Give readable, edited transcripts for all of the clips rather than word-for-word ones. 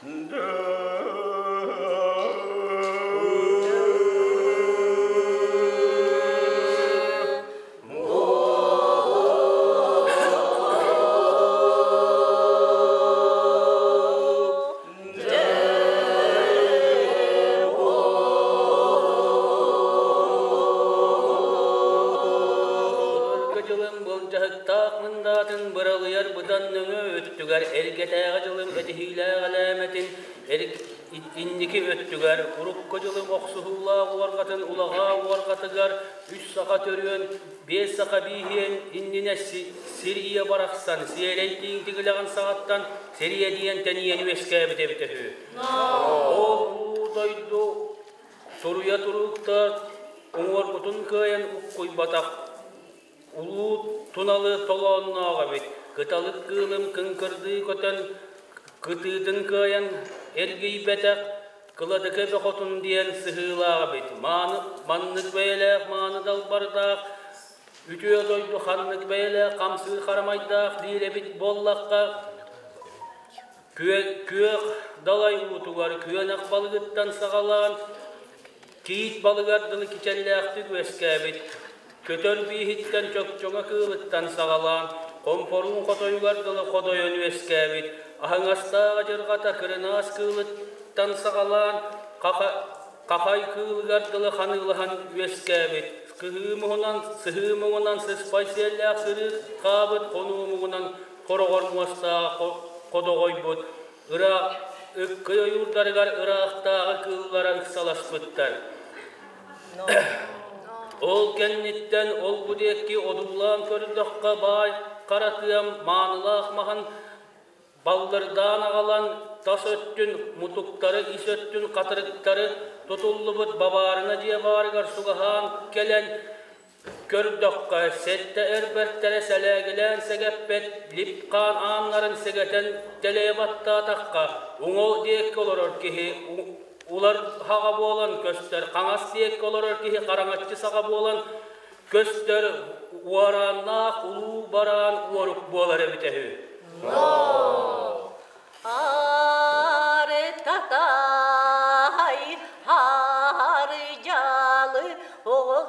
Былыргы дьылым былдьаһыктаах мындаатын быралыйар быдан нөҥүө өттүгэр эргэтээҕи дьылым этиһиилээх элээмэтин инники өттүгэр урукку дьылым охсуһуулаах уорҕатын улаҕаа уорҕатыгар үс саха төрүөн, биэс саха бииһиэн иннинэ сир ийэ барахсан сиэрэй тииҥ тигилэҕин саҕаттан сириэдийэн тэнийэн үөскээбит эбитэ үһү. Ол уу дойду суруйа турууктар уҥуоргутун кыайан уккуйбатах улуу туналы толоонноох эбит. Кыталык кыылым кыҥкырдыы көтөн кытыытын кыайан эргийбэтэх Кыладыкы бөхотун диэн сыһыылаах эбит. Мааны, маннык бэйэлээх мааны далбардаах, үтүө дойду ханнык бэйэлээх хамсыыр харамайдаах диир эбит буоллахха, күөх далай уутугар күөнэх балыгыттан саҕалаан киит балыгар дылы кичэллээхтик үөскээбит. Көтөр бииһиттэн чөкчөҥө кыылыттан саҕалаан, хомпоруун хотойугар дылы ходойон үөскээбит, аһыҥастаах адьырҕата кырынаас кыылыттан саҕалаан, хахай кыылыгар дылы ханыылаһан үөскээбит, кыһыы муҥунан, сыһыы муҥунан сыспай сиэллээх сырыы хаабыт хонуу муҥунан хороҕор муостаах ходоҕойбут, ыраах ыккый ойуурдарыгар ыраахтааҕы кыыллара ыксаласпыттар. Ол кэнниттэн ол-бу диэки одуулаан көрдөххө баай хара тыам маанылаах маһын баллырдаан аҕалан тас өттүн мутуктары, ис өттүн хатырыктары тутуллубут бабаарына дьиэ баарыгар сугаһаан кэлэн көрдөххө, сэттэ эр бэртэрэ сэлээгилээн сэгэппэт лип-хаан ааннарын сэгэтэн тэлэйэ баттаатахха, уҥа диэки олорор киһи улар хаҕа буолан көстөр, хаҥас диэки олорор киһи хараҥаччы саҕа буолан көстөр, уорааннаах улуу бараан уорук буолар эбитэ үһү. Ары татай, ары дьалы оҕолор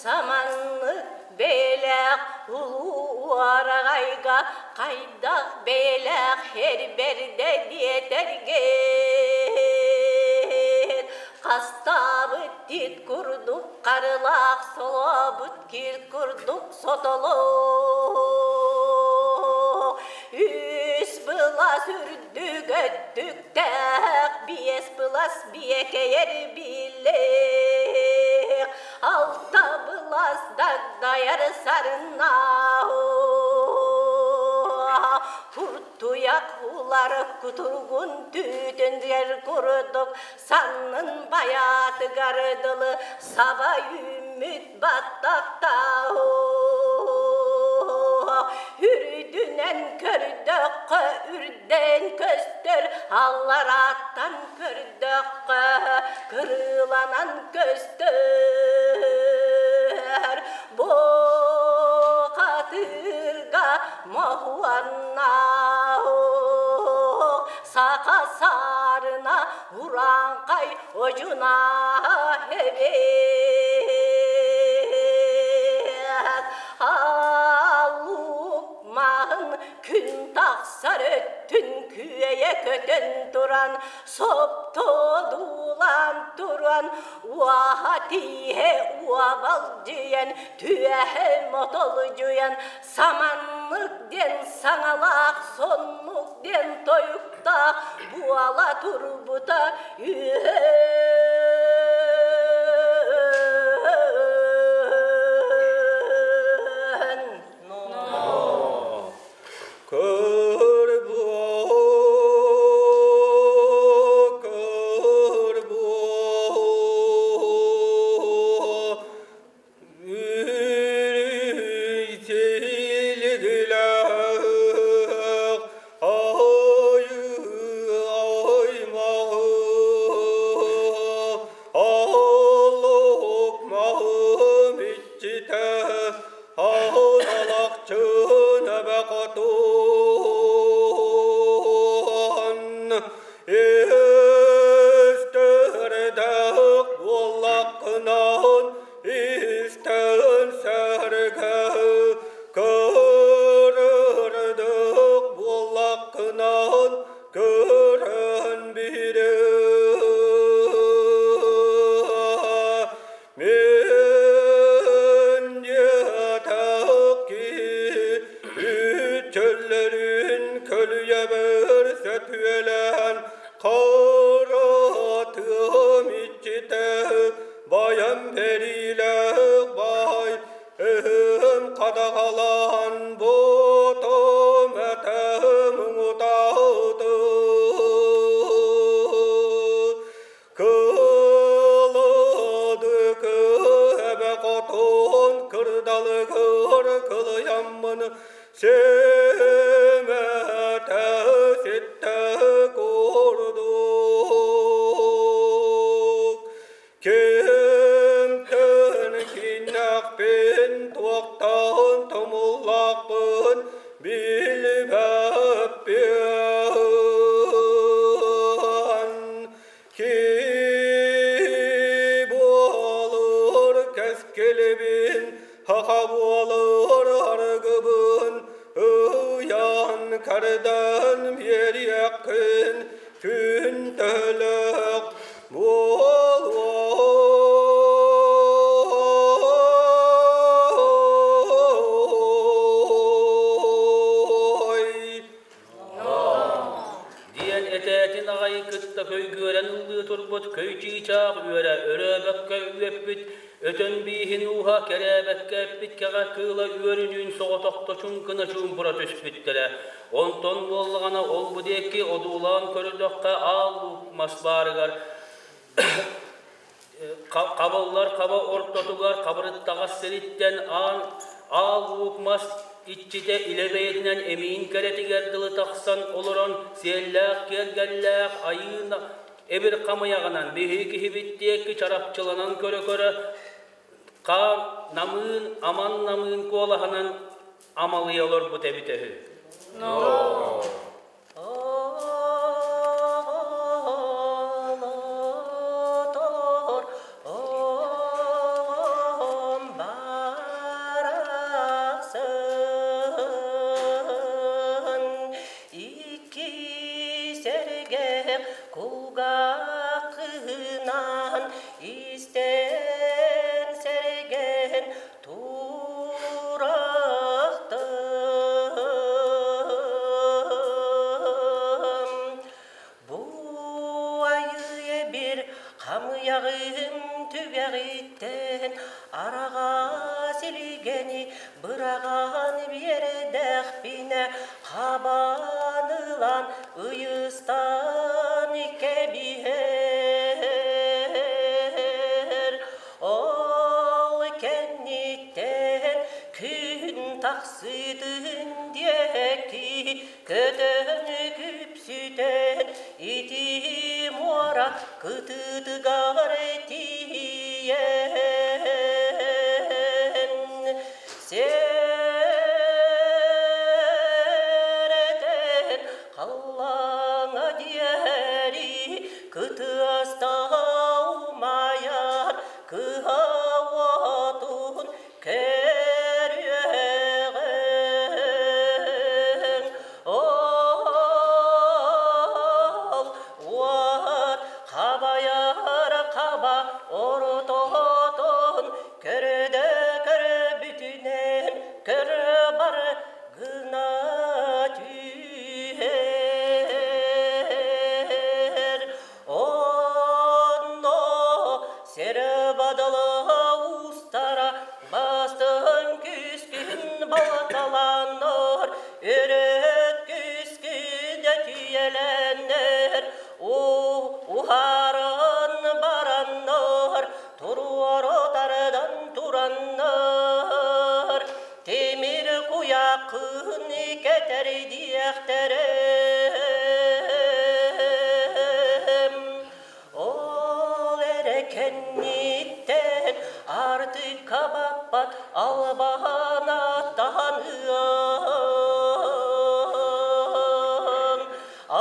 саманнык бэлэх улуу уораҕайга хайдах бэлэх эрбэрдэ диэтэргин хастаабыт тит курдук харылаах солообут кир курдук сотолоох үс былас үрдүк өттүктээх биэс былас биэкэйэр биилээх алта былас дагдайар сарыннаах куртуйах улар кутуругун түүтүн курдук саннын байаатыгар дылы саба үүммүт баттахтаах үрдүнэн көрдөххө үрдээн көстөр алларааттан көрдөххө кырыыланан көстөр бу хатырга моһуоннаах саха саарына урааҥхай одьуна эбээт аллук маһын күн тахсар өттүн күөйэ көтөн туран соптодуулаан туран уоһа тииһэ уобалдьыйан түөһэ мотолдьуйан саманнык диэн саҥалаах соннук диэн тойуктаах буола турбута үһү. Өһүм хадаҕалаан буутум этэ муҥутааты Кылады кыһэбэ хотун кырдалыгыр кылыйаммын симэтэ ситтэ курдук Кимтэн киннэхпин туохтан тумуллаахпын билбэппин Ки буолур кэскилибин, хаха буолур аргыбын, ыйан кэрдэн биэриэххин күн төлөх буолуой. Диэн этээтин аҕай кытта көйгүөрэн ыллыы турбут көй чыычаах үөрэ өрөөбөккө үөппүт, өтөн бииһин ууһа кэрээбэккэ эппит кэҕэ кыыла үөрүнүүн соҕотохто чуҥкуна чуумпура түспүттэрэ. Онтон буоллаҕына ол-бу диэки одуулаан көрдөххө аал луук мас баарыгар Хабыллар хаба ортотугар хабырыттаҕас сириттэн аан аал луук мас иччитэ илэ бэйэтинэн эмиийин кэрэтигэр дылы тахсан олорон сиэллээх киэргэллээх айыы эбир хамыйаҕынан биһиги киһибит диэки чарапчыланан көрө-көрө хаан намыын аман намыын куолаһынан амалыйа олорбут эбитэ үһү. Оҕолотор оҕом барахсан икки сэргэх кулгааххынан истэн сэргэн Тураахтым бу айыы бир хамыйаҕым түгэҕиттэн араҕас илигэни быраҕан биэрдэхпинэ хабан ылан ыйыстан кэбиһэр Ол кэнниттэн күн тахсыытын диэки көтөн күпсүтэн ити муора кытыытыгар тиийэн сэрэтэн халлааҥа диэри кытыастаҕа умайар кыһа уотун көрүөҕүҥ ол уот хабайар хаба ортотун көрдө көрбүтүнэн көрө бар гына түһэр онно сир бадала устара бастыҥ күскүн балталаннар өрөт күскүн түйэлэннэр уһааран бараннар туруору тардан тураннар тимир куйаакын кэтэрдиэхтэрэ Ол эрэ кэнниттэн артыкка баппат албаһан аттаныам.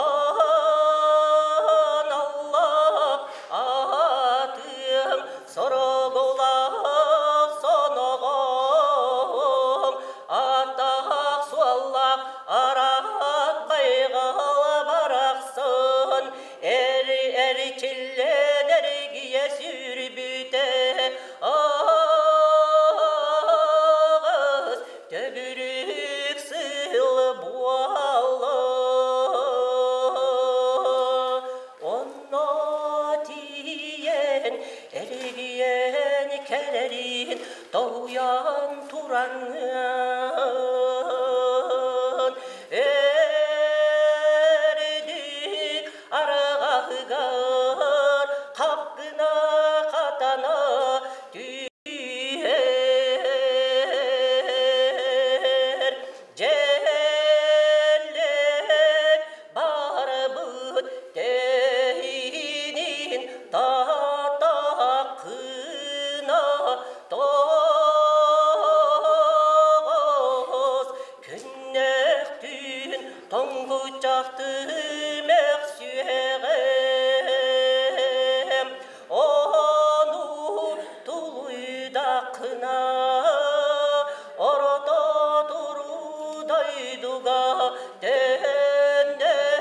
Аан Аллах аатыам сорогулаах соноҕоһум аттаах суоллаах араат байҕал барахсан эр эрчиллэн эргийэ сүүрбүтэ аҕыс. тураҥҥын Эрдик арҕаһыгар хап гына хатана түһэр. Дьэллэр барбыт тэһиинин татакына тоҕус күннээх түүн тоҥгучахтыы мөхсүөҕэм ону тулуйдаххына орто туруу дойдуга төннөн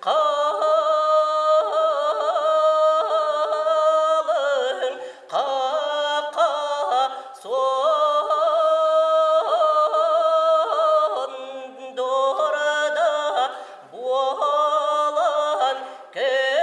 халыҥ хака суондурда буолан көрөр.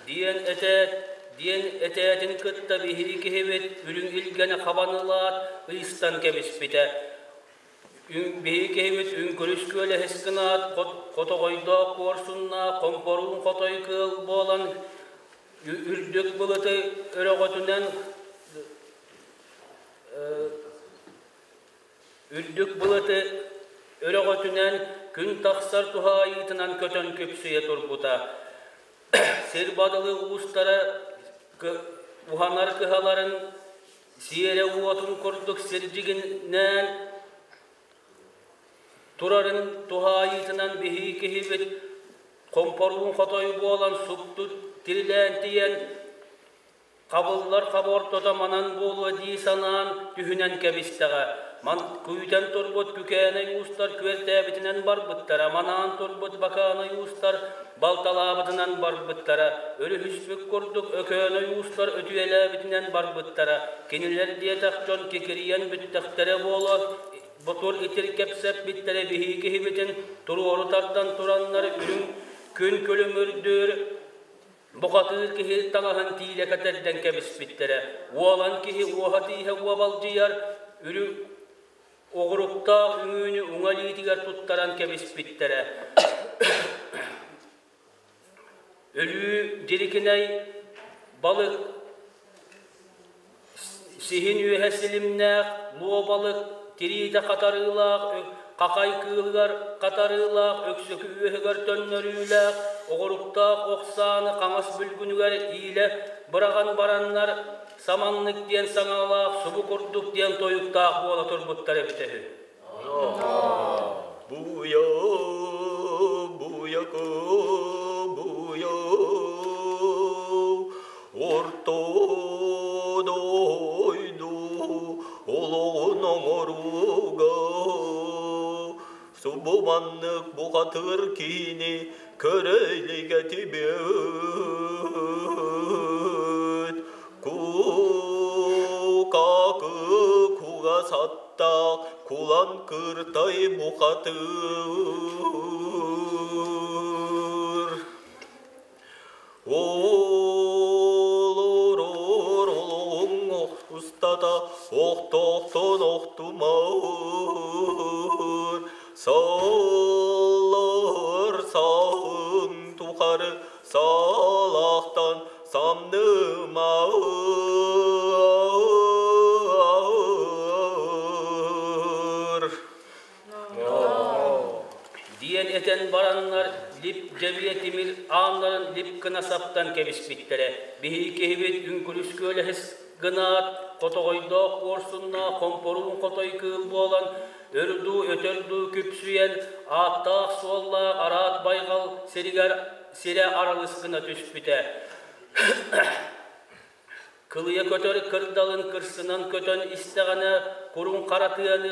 Диэн этээт, диэн этээтин кытта биһиги киһибит үрүҥ илгэни хабан ылаат, ыйыстан кэбиспитэ. Биһиги киһибит үҥкүрүс күөлэһис гынаат, хотоҕойдоох куорсуннаах хомпоруун хотой кыыл буолан үрдүк былыты өрөҕөтүнэн үрдүк былыты өрөҕөтүнэн күн тахсар туһаайыытынан көтөн күпсүйэ турбута. Сир бадылы уустара уһанар кыһаларын сиэрэ уотун курдук сирдьигинээн турарын туһаайыытынан биһиги киһибит хомпоруун хотой буолан супту тирилээн тиийэн хабыллар хаба ортото манан буолуо дии санаан түһүнэн кэбистэҕэ. Ман күүтэн турбут күкээнэй уустар күөртээбитинэн барбыттара, манаан турбут бакаанай уустар балталаабытынан барбыттара, өрүһүспүт курдук өкөөнөй уустар өтүйэлээбитинэн барбыттара. Кинилэр диэтэх дьон кикирийэн бүттэхтэрэ буолуо, ботур итир кэпсэппиттэрэ биһиги киһибитин туруору тардан тураннар үрүҥ күн күлүмүрдүүр бухатыыр киһи таҥаһын тиилэ кэтэрдэн кэбиспиттэрэ. Уолан киһи уоһа-тииһэ уобалдьыйар, үрүҥ оҕуруктаах үҥүүнү уҥа илиитигэр туттаран кэбиспиттэрэ. Өлүү дьирикинэй балык сиһин үөһэ силимнээх луо балык тириитэ хатарыылаах хахай кыылыгар хатарыылаах өксөкү үөһүгэр төннөрүүлээх оҕуруктаах ох сааны хаҥас бүлгүнүгэр иилэ быраҕан бараннар саманнык диэн саҥалаах субу курдук диэн тойуктаах буола турбуттар эбитэ үһү. Буйа, буйака, буйа, орто дойду олоҕун оҥорууга субу маннык бухатыыр киһини көрө илик этибит. Кукакы кугас аттаах кулан кыртай бухатыыр. Олорор олоҕуҥ устата охтоохтон охтумар, Саллар саһын тухары салахтан самнымаар. Диэн этэн бараннар лип дьэбиэ тимир ааннарын лип гына саптан кэбиспиттэрэ. Биһиги киһибит үҥкүрүс күөлэһис гынаат, хотоҕойдоох куорсуннаах хомпоруун хотой кыыл буолан, өр дуу, өтөр дуу күпсүйэн, ааттаах-суоллаах араат байҕал сиригэр сирэ аралыс гына түспүтэ. Кылыйа көтөр кырдалын кырсынан көтөн истэҕинэ, курун хара тыаны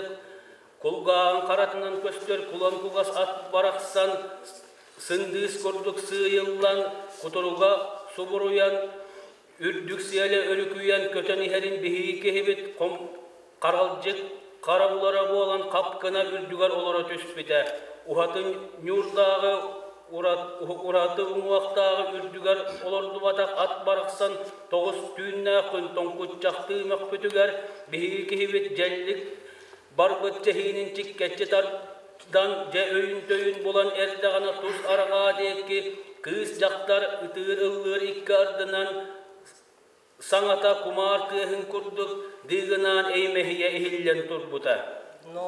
кулгааҕын харатынан көстөр кулан кугас ат барахсан сындыыс курдук сыыйыллан, кутуруга субуруйан, үрдүк сиэлэ өрүкүйэн көтөн иһэрин биһиги киһибит харалдьык Хара улара буолан хап гына үрдүгэр олоро түспүтэ, уһатын ньуурдааҕы ураты уҥуохтааҕы үрдүгэр олордубатах ат барахсан тоҕус түүннээх күн тоҥкуччахтыы мөхпүтүгэр биһиги киһибит дьэллик барбыт чэһиинин чиккэччи тардан дьэ өйүн-төйүн булан эрдэҕинэ тус арҕаа диэки кыыс дьахтар ытыыр-ыллыыр икки ардынан саҥата кумаар тыаһын курдук дыыгынаан эймэһийэ иһиллэн турбута. Но.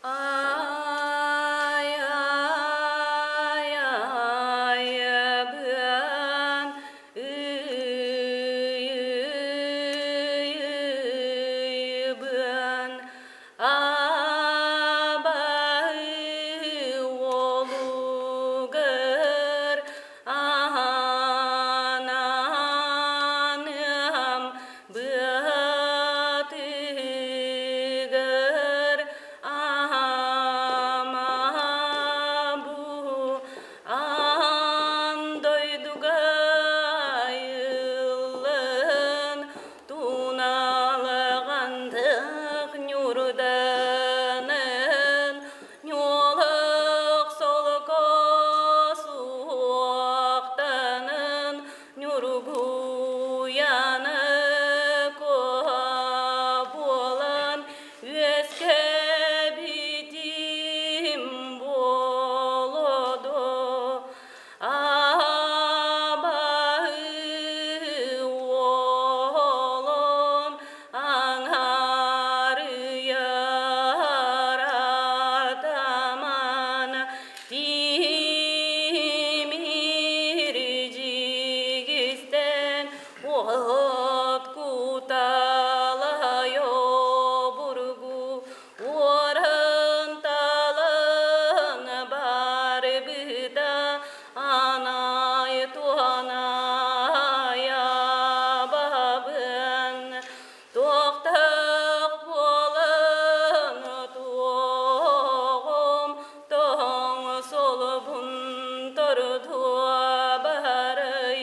Ай, ай, айыбыан, ый-ый-ыйбыан, абаһы уолугар Ананыам быатыгар аама бу аан дойдуга айыллан туналаҕандык ньурданан Ньуолах солко суохтанан Ньургуйаны куһа буолан үөскэбитим буолуо дуо Абаһы уолун Аҥаарыйар атаман тимир дьигистэн уот куталай обургу уоран талан барбыта анай туһанай абабын Туохтаах буолан туоҕум тоҥ солобун тордуо барай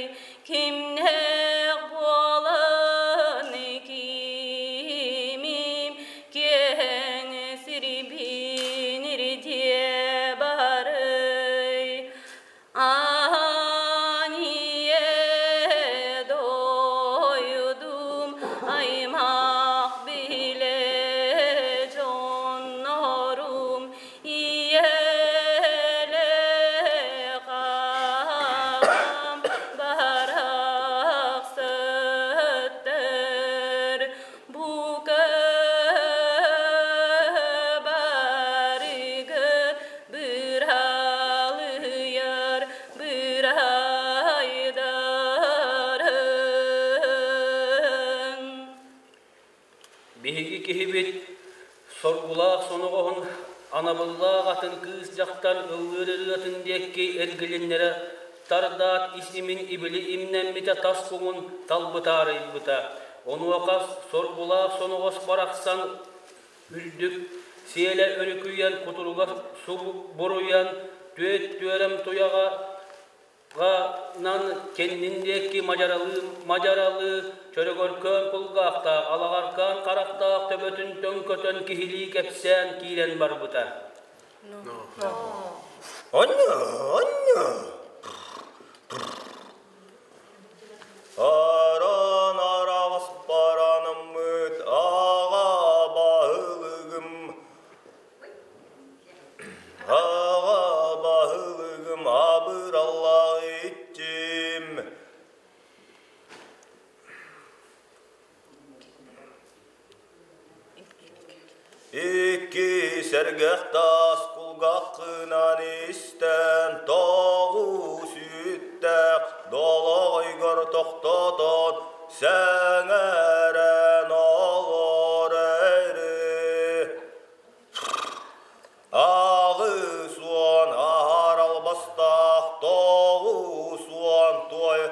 кимнээх буолан кимим киэҥ сирбин ирдиэ барай Аан ийэ дойдум аймах билэ дьоннорум ийэлээх аҕам барахсаттар бука барыгыт быралыйар бырайдарым. Биһиги киһибит соргулаах соноҕоһун анабыллаах атын кыыс дьахтар ыллыыр ырыатын диэки эргилиннэрэ тардаат ис имин ибили имнэммитэ тас куҥун талбытаарыйбыта. Онуоха соргулаах соноҕос барахсан Үрдүк сиэлэ өрүкүйэн, кутуруга субуруйан, түөт түөрэм туйаҕа нан кэннин диэки мадьаралыы, чөрөгөркөөн кулгаахтаах, алаҕаркаан харахтаах төбөтүн төҥкөтөн киһилии кэпсээн киирэн барбыта. Анна, Анна! Аран араҕас баранаммыт аҕа баһылыгым аҕа баһылыгым абыраллаах иччим Икки сэргэх таас кулгааххынан истэн, тоҕус үүттээх долоҕойгор тохтотон, сэҥээрэн олор эрэ. 80 аһар албастаах 90 туой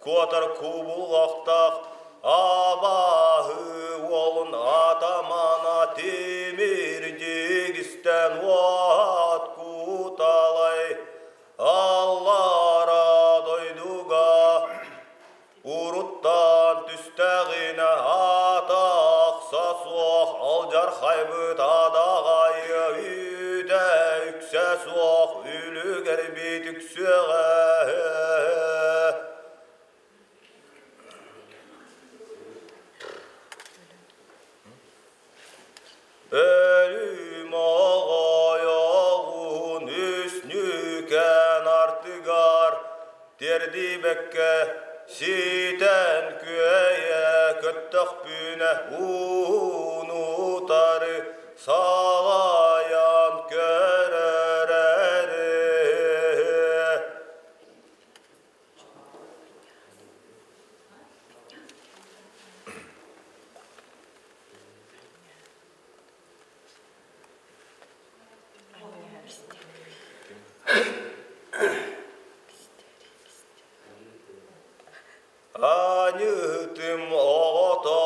Куотар кубулҕахтаах абааһы уолун атамана тимир дьигистэн уот куталай аллара дойдуга уруттан түстэҕинэ атах. Алдьархайбыт адаҕайы үүтэ үксэ суох үлүгэрбит үксүөҕэ. Өлүм оҕойоҕун үс нүкэн артыгар тиэрдибэккэ ситэн күөйэ көттөхпүнэ ууну утары салайан көрөр эрэ. Аньыытым оҕото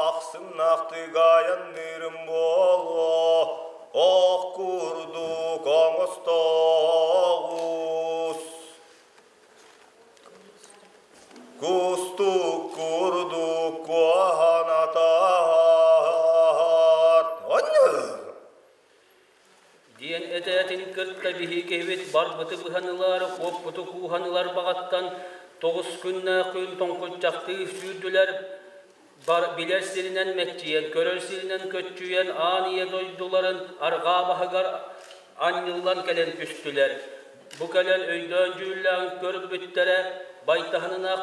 ахсыннаахтык айанныырым буолуо, ох курдук оҥостоҕус. Кустук курдук куоһан атаар. Диэн этээтин кытта биһи киһибит барбыты быһан ылаары куоппуту кууһан ылар баҕаттан тоҕус күннээх күн тоҥкуччахтыы сүүрдүлэр, бар билэр сиринэн мэччийэн, көрөр сиринэн көччүйэн аан ийэ дойдуларын арҕаа баһыгар анньыллан кэлэн түстүлэр. Бу кэлэн өйдөөн-дьүүллээн көрбүттэрэ, байтаһынынах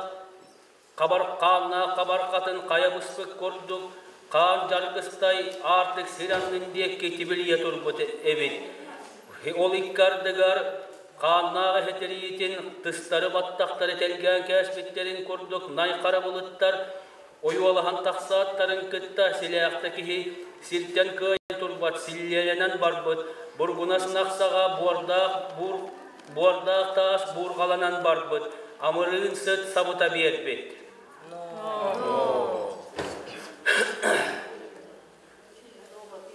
хабар хааннаах хабархатын хайа быспыт курдук хаан дьаргыстай аартык сир аннын диэки тибилийэ турбут эбит. Ол икки ардыгар хааннаах эһэтириитин тыстары баттахтары тэлгээн кээспиттэрин курдук най хара былыттар ойуолаһан тахсааттарын кытта силээхтэ киһи сиртэн кыайан турбат силлиэлэнэн барбыт бургунас ынах саҕа буордаах буур буордаах таас буурҕаланан барбыт амырыын сыт сабыта биэрбит.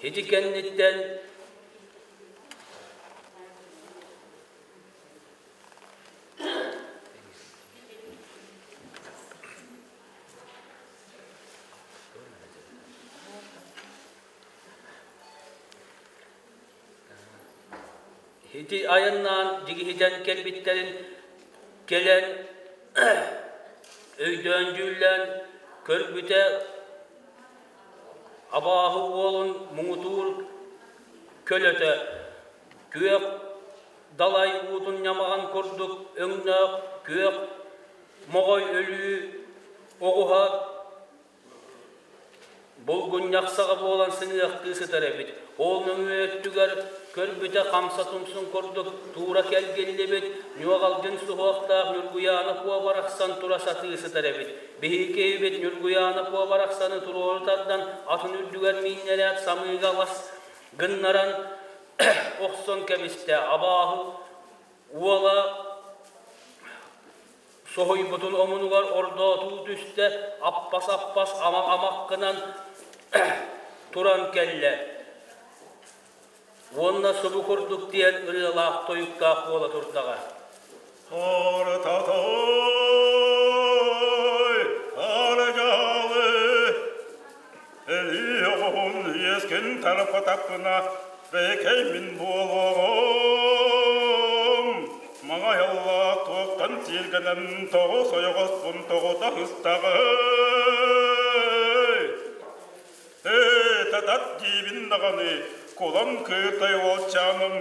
Ити кэнниттэн Ити айаннаан дьигиһитэн кэлбиттэрин кэлэн өйдөөн-дьүүллээн көрбүтэ абааһы уолун муҥутуур көлөтө күөх далай уутун ньамаҕын курдук өҥнөөх күөх моҕой өлүү оҕуһа Булгунньах саҕа буолан сыҥыахтыы сытар эбит. Ол нөҥүө өттүгэр көрбүтэ хамса тумсун курдук туура кэлгиллибит, ньуоҕалдьын суһуохтаах Ньургуйаана Куо барахсан тура сатыы сытар эбит. Биһиги киһибит Ньургуйаана Куо барахсаны туруору тардан атын үрдүгэр мииннэрээт самыыга лас гыннаран охсон кэбистэ. Абааһы уола Соһуйбутун омунугар ордоотуу түстэ, аппас-аппас амах-амах гынан туран кэллэ. Уонна субу курдук диэн ырыалаах тойуктаах буола турдаҕа. Ортатой, арыгалы, Элии оҕуһун иэскин тарпатахпына, бэйэкэй мин буолуоҕум. Маҥай алла туохтан сиэргэнэн тоҕус ойоҕоспун тоҕута ыстаҕый. Ээ, татат диибин даҕаны, кулан кыыртай уолчааным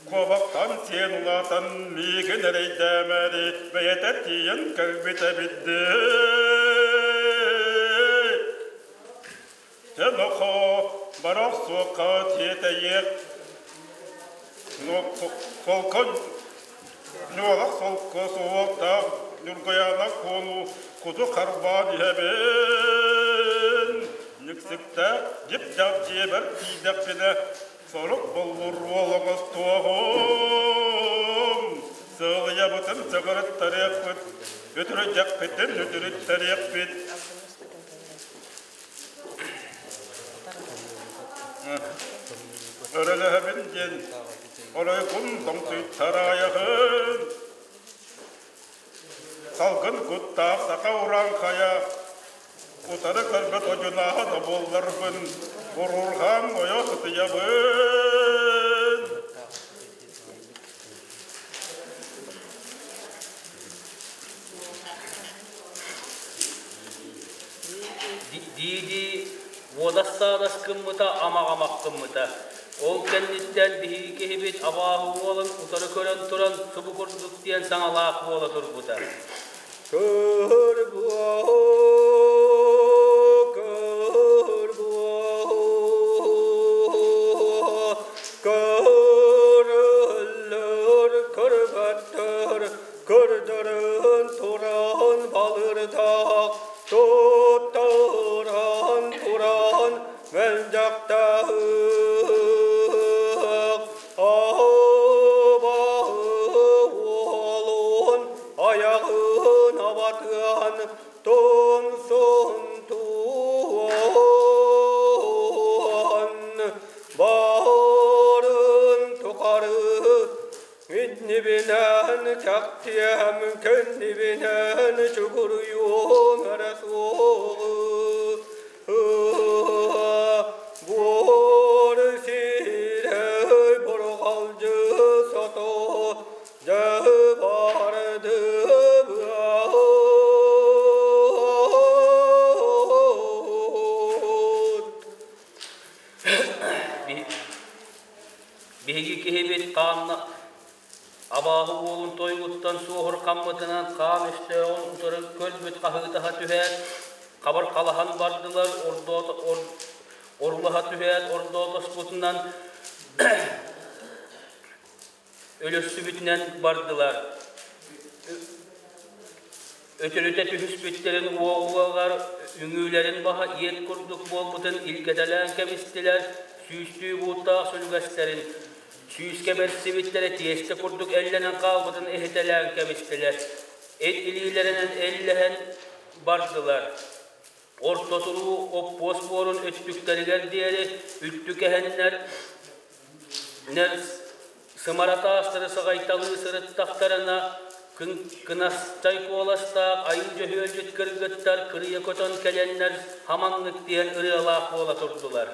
куобахтан сиэн улаатан миигин эрэйдээмээри бэйэтэ тиийэн кэлбит эбит дии. Дьэ нохоо, бара охсуохха тиэтэйиэх солко ньуолах солко суһуохтаах Ньургуйаана Куону куту харбаан иһэбин. Нүксүктээх дьип-дьап дьиэбэр тиийдэхпинэ Сорук боллур уол оҥостуоҕум, сыалыйабытын сыҕарыттарыахпыт, үтүрүйдэхпитин үтүрүттэриэхпит. Өрөлөһөбүн диэн оройгун тоҥсуйтараайаҕын. Салгын куттаах саха урааҥхайа утары көрбөт одьунааһа да буолларбын. Бурурҕан ойо сытыйабын. Дии-дии уодас-саадас гыммыта, амаҕамах гыммыта. Ол кэнниттэн биһиги киһибит абааһы уолун утары көрөн туран субу курдук диэн саҥалаах буола турбута. Көрөллөр, көрбөттөр, көрдөрөн туран балырдах, туттаран туран мэлдьэхтээх, абаһы уолун айаҕын абатыан тумсун туон, баарын тухары иннибинэн кэхтиэм, кэннибинэн чугуруйуом эрэ суоҕу. Буор сирэй бурҕалдьы сото, дьэ барды. Биһиги киһибит хаанна абааһы уолун тойугуттан суоһурхаммытынан хаан өстөөҕүн утары көрбүт хаһыытаһа түһээт, хабыр халаһан бардылар, орлаһа түһээт, ордоотоспутунан өлөрсүбүтүнэн бардылар. Өтөрүтэ түһүспүттэрин уоҕугар үҥүүлэрин баһа иэт курдук буолбутун илгэтэлээн кэбистилэр, сүүстүү бууттаах сүлүгэстэрин сүүскэ бэрсибиттэрэ тиэстэ курдук эллэнэн хаалбытын иһитэлээн кэбистилэр. Эт илиилэринэн эллэһэн бардылар. Орто туруу оппуос буорун өттүктэригэр диэри үттү кэһэннэр сымара таастары саҕайталыы сырыттахтарына, кынастай куоластаах айыы дьөһүөлдьүт кыргыттар кырыйа көтөн кэлэннэр хаманнык диэн ырыалаах буола турдулар.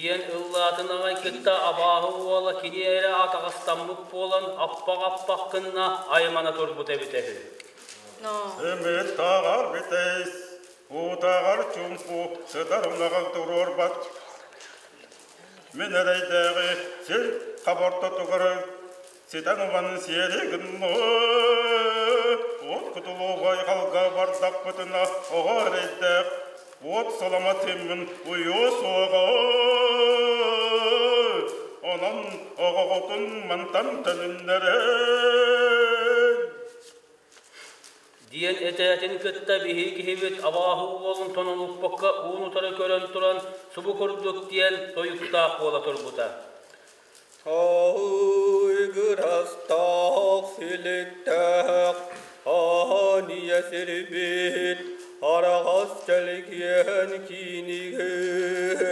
Диэн ыллаатын аҕай кытта абааһы уола кини эрэ атаҕастаммыт буолан аппах-аппах гынна аймана турбут эбитэ үһү. Сымыыт тааҕар бүтэйс, уутааҕар чуумпу, сытар унаҕын туруорбат. Мин эрэйдээҕи сир. Хабортотугар ситэн ылан сиэри гынно. Уот кутулуу байҕалга бардахпытына оҕо эрэйдээх уот салама тиммин уйуо суоҕа. Онон оҕоҕутун мантан төнүннэрэн. Диэн этээтин кытта биһиги киһибит абааһы уолун тонолуппакка уун-утары көрөн туран субу курдук диэн тойуктаах буола турбута. Айгырастаах силиктээх аанньа сирбит араҕас чэлгиэн киинигэр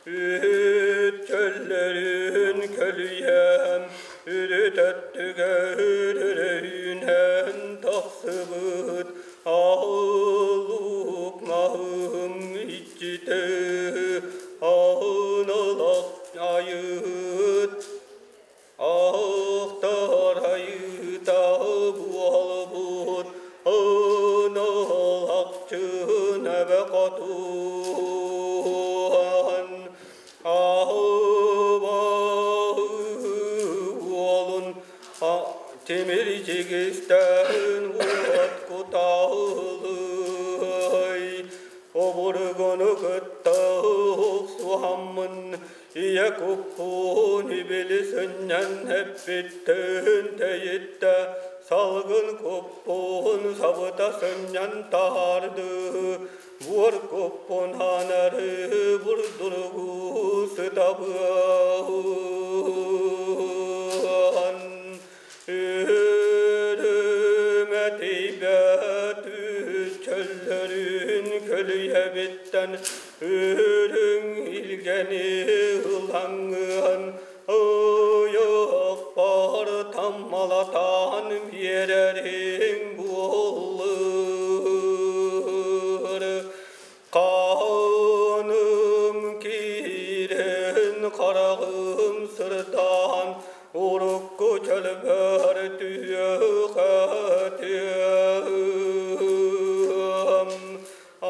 Үт чөллөрүн көлүйэн, үрүт өттүгэр өрөйүнэн тахсыбыт аһылык маһым иччитэ аһыналах айыт ахтар айыта буолбут ыналахчын эбэ хотун аһыба уолун тимир дьигистэн уот кутаалый обургуну кытта охсуһаммын ийэ куппун ибили сынньан эппиттэн тэйиттэ салгын куппун сабыта сынньан таһаарды буор куппун анары бурдуругу сытабыан Үрүмэтийбэт чөллөрүн көлүйэбиттэн үрүҥ илгэни ылаҥҥын ойохпор таммалатан биэрэриҥ буоллар. Ханым киирэн хараҕым сырдаан урукку чөлбөр түһүөхэтиэм.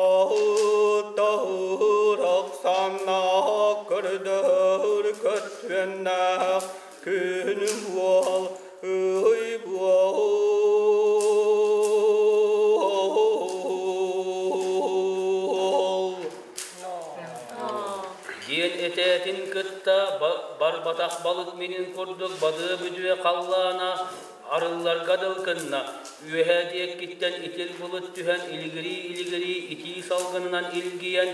Аһыттаһыр ахсааннаах көрдөр көттүөннээх күн буол, ый буол. Диэн этээтин кытта барбатах балык минин курдук бадыа-бүдүө халлаана арылларга дылкынна, үөһээ диэккиттэн итил былыт түһэн илигирии-илигирии итии салгынынан илгийэн,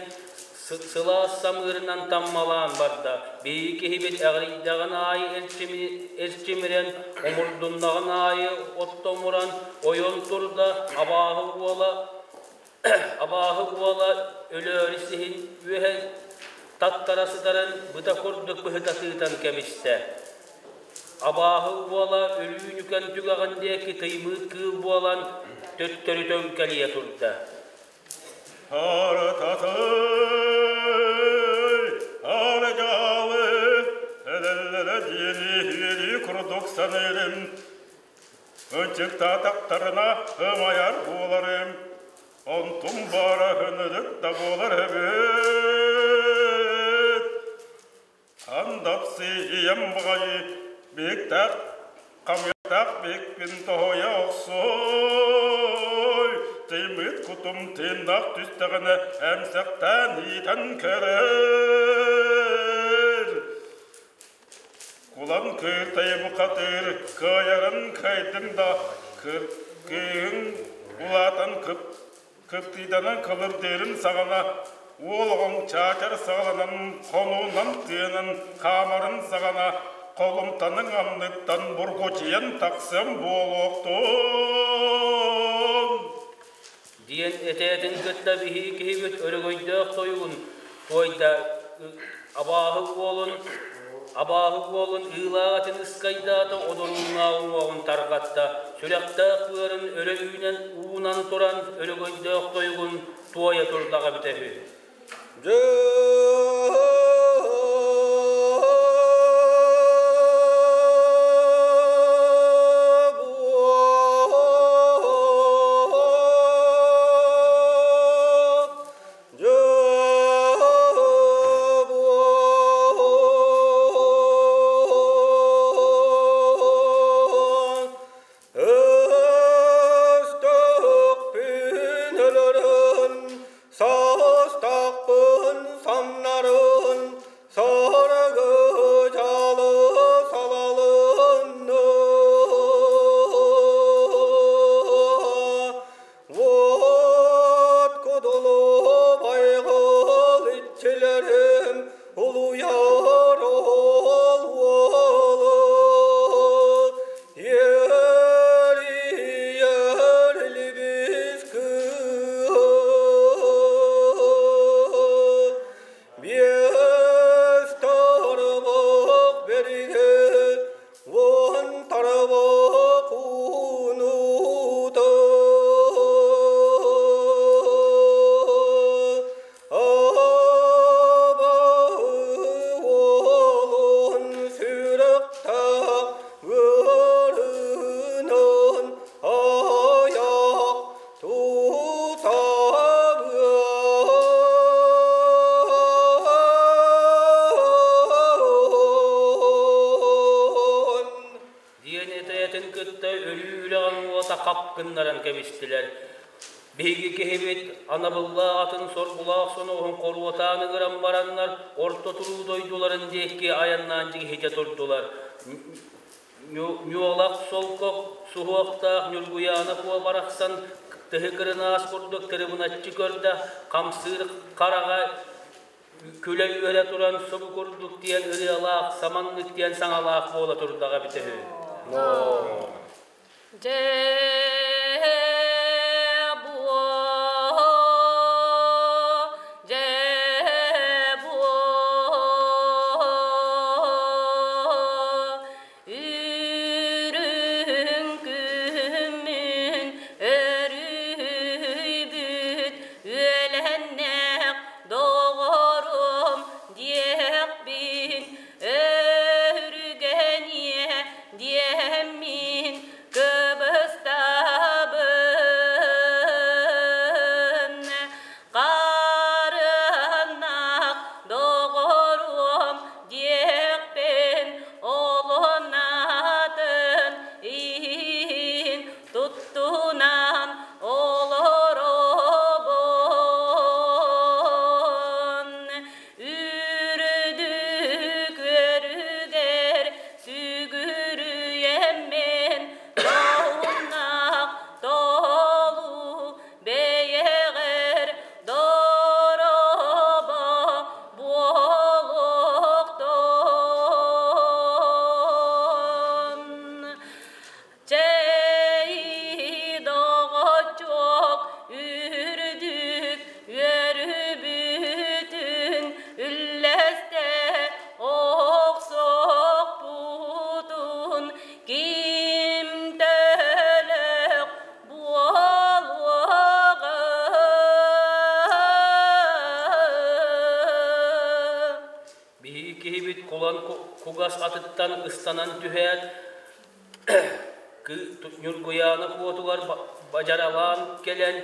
сылаас самыырынан таммалаан барда. Биһиги киһибит эҕирийдэҕин аайы эрчимирэн, омурдуннаҕын аайы оттомуран, ойон турда, абааһы уола абааһы уола өлөөрү сиһин үөһэ таттара сытарын быта курдук быһыта тыытан кэбистэ. Абааһы уола өлүүнүкэн түгэҕин диэки тыймыыт кыыл буолан төттөрү төҥкэлийэ турда. Арататай, арагаалы, элэллэрэ диэни үөрүү курдук саныырым. Ынчыктаатахтарына ымайар буоларым. Онтум баара ынырык да буолар эбит. Андапсы ийэм баҕайы биһиктээх хамыйахтаах биһикпин тоһуйа охсуой. Тыймыт кутум тыыннаах түстэҕинэ эмсэхтээн иитэн көрөр. Кулан кыыртайы бухатыыр кыайарын кыайдыҥ да кыыһыҥ улаатан кыптыйданан кылырдыырын саҕана уол оҕоҥ чаачар саҕаланан хонуунан тыанан хаамарын саҕана холумтаныҥ анныттан бургучуйан тахсыам буолуохтун. Диэн этээтин кытта биһиги киһибит өрөгөйдөөх тойугун туойда абааһы уолун абааһы уолун ыылаах этин ыскайдаата одорууннаах уҥуоҕун тарҕатта сүрэхтээх быарын өрө үүнэн уунан туран өрөгөйдөөх тойугун туойа турдаҕа эбитэ үһү. Дьэ, кытта өлүү үрэҕин уота хап гыннаран кэбистилэр. Биһиги киһибит анабыллаах атын соргулаах соноҕоһун хоруотаан ыҥыран бараннар, орто туруу дойдуларын диэки айаннаан дьигиһитэ турдулар. Ньуолах солко суһуохтаах Ньургуйаана Куо барахсан тыһы кырынаас курдук тырыбыначчы көрдө, хамсыыр хараҕа күлэ-үөрэ туран субу курдук диэн ырыалаах, саманнык диэн саҥалаах буола турдаҕа эбитэ үһү. Үрүҥ күммүн өрүһүйбүт үөлэннээх доҕорум диэхпин өрүгэниэ диэммин кыбыстабын Харыһыннах доҕоруом диэхпин олунатын иһин туттунан олоробун. Үрдүк үөрүгэр сүгүрүйэммин тоһуннах толуу бэйэҕэр дорообо буолуохтун. Чэй доҕоччуок үрдүк үөрүүбүтүн үллэстэ охсуохпутун ким төлөх буолуоҕа. Биһиги киһибит кулан кугас атыттан ыстанан түһээт, Ньургуйаана куотугар бадьаралаан кэлэн,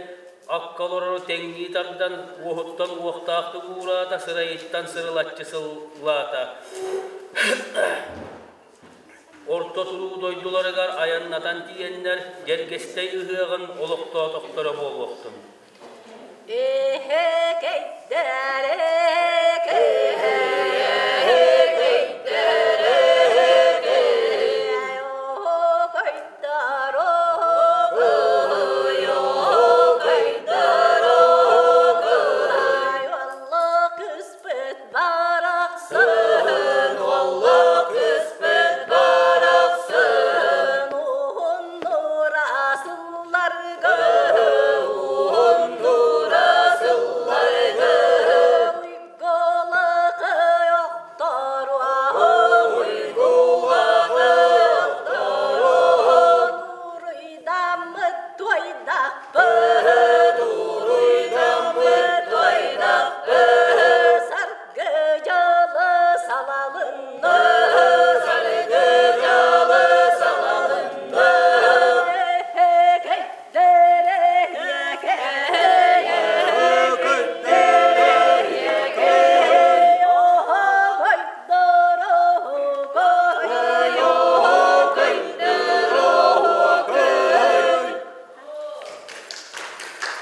акка олорору тэҥнии тардан, уоһуттан уохтаахтык уураата, сырайыттан сырылаччы сыллаата. Орто туруу дойдуларыгар айаннатан тиийэннэр, Дьэргэстэй ыһыаҕын олохтоотохторо буолуохтун. Эһэкэйдэр